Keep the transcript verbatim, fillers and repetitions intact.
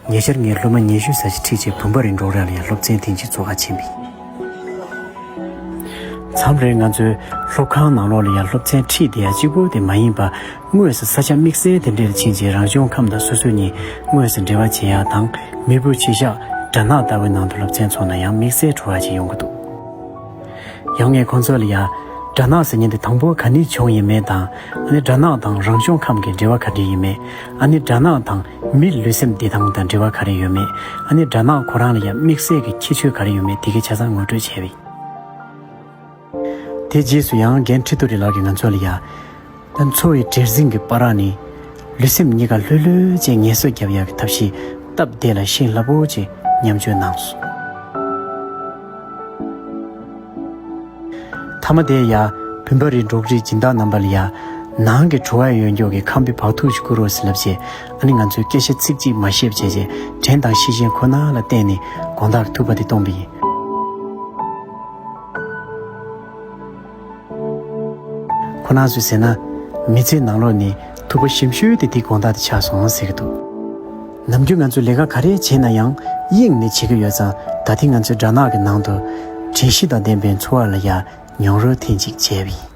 ཉེ་ཆར་ངས་སློབ་མ་ཉི་ཤུ་ཙམ་ཞིག་ཁྲིད་བྱས་བུམ་པ་རི་འབྲོག་ར་ལ་ཡང་སློབ་ཚན་ཐེངས་གཅིག་འཚོགས་ག་ཕྱིན་པ་ཡིན། མཚམས་རེར་ང་ཚོའི་སློབ་ཁང་ནང་ལོགས་ལ་ཡང་སློབ་ཚན་ཁྲིད་བསྡད་ཡ་གཅིག་པོ་དེ་མ་ཡིན་པ། དངོས་སུ་ས་ཆ་དམིགས་བསལ་དེ་འདྲར་ཕྱིན་རྗེས་རང་བྱུང་ཁམས་དང་སོ་སོ་གཉིས་དངོས་སུ་འབྲེལ་བ་བྱེད་ཡ་དང་། མེས་པོའི་གཞིས་ཆགས་སྦྲ་ནག་ལྟ་བུའི་ནང་དུ་སློབ་ཚན་འཚོགས་ན་ཡང་དམིགས་བསལ་བྲོ་བ་ཅིག་ཡོང་གི་འདུག། ཡང་ངས་ཁོང་ཚོ་ལ་ཡ། སྦྲ་ནག་ཟེར་མཁན་དེ་དང་པོ་ག་ནས་བྱུང་ཡིན་མེད་དང་། ཨ་ནི་སྦྲ་ནག་དང་རང་བྱུང་ཁམས་ཀྱི་འབྲེལ་བ་ག་འདྲ་ཡིན་མེད། ཨ་ནི་སྦྲ་ནག་དང་མིའི་ལུས་སེམས་བདེ་ཐང་དང་འབྲེལ་བ་ག་རེ་ཡོད་མེད། ཨ་ནི་སྦྲ་ནག་ཁོ་རང་ལ་ཡ་དམིགས་བསལ་གྱི་ཁྱད་ཆོས་ག་རེ་ཡོད་མེད་དེ་གའི་ཆ་ཚང་ངོ་སྤྲོད་བྱས་པ་ཡིན། དེ་རྗེས་སུ་ཡང་རྒན་ཁྲི་ཐོ་རི་ལགས་ཀྱིས་ང་ཚོ་ལ་ཡ། ད་མཚོ་ཡི་བྲེལ་ཟིང་གི་བར་ནས། ལུས་སེམས་གཉིས་ཀ་ལྷོད་ལྷོད་བྱས་ངལ་གསོ་རྒྱབ་ཡག་གི་ཐབས་ཤེས་སྟབས་བདེ་ལ་ཤིང་སླ་པོ་ཅིག་མཉམ་སྤྱོད་གནང་སོང་། མཐའ་མ་དེ་ཡ། བུམ་པ་རི་འབྲོག་རིའི་སྦྱིན་བདག་རྣམ་པ་ལ་ཡ། ནང་གི་བྲོ་བ་ཡོད་མགྱོགས་ཀྱི་ཁམས་པའི་བག་ཐུག་ཅིག་བསྐུར་རོགས་ཟེར་ལབ་བྱས། ཨ་ནི་ང་ཚོས་སྐད་ཆ་ཚིག་གཅིག་མ་བཤད་བྱས་བྱས། དྲན་དང་ཤེས་བཞིན་ཁོ་ན་ལ་བརྟེན་ནས་དགོང་དག་གི་ཐུག་པ་དེ་བཏོན་པ་ཡིན། ཁོ་རང་ཚོས་ཟེར་ན། མི་ཚེའི་ནང་ལོགས་ནས་ཐུག་པ་ཞིམ་ཤོས་དེ་དེའི་དགོང་དག་དེ་ཆགས་སོང་ཟེར་གྱི་འདུག། ནམ་རྒྱུན་ང་ཚོས་ལས་ཀ་ག་རེ་བྱས་ན་ཡང་གཡེང་ནས་བྱེད་ཀྱི་ཡོད་ཙང་། ད་ཐེངས་ང་ཚོའི་སྦྲ་ནག་གི་ནང་དུ་དྲན་ཤེས་དང་ལྡན་པའི་འཚོ་བ་ལ་ཡ་མྱོང་རོལ་ཐེངས་གཅིག་བྱས་པ་ཡིན།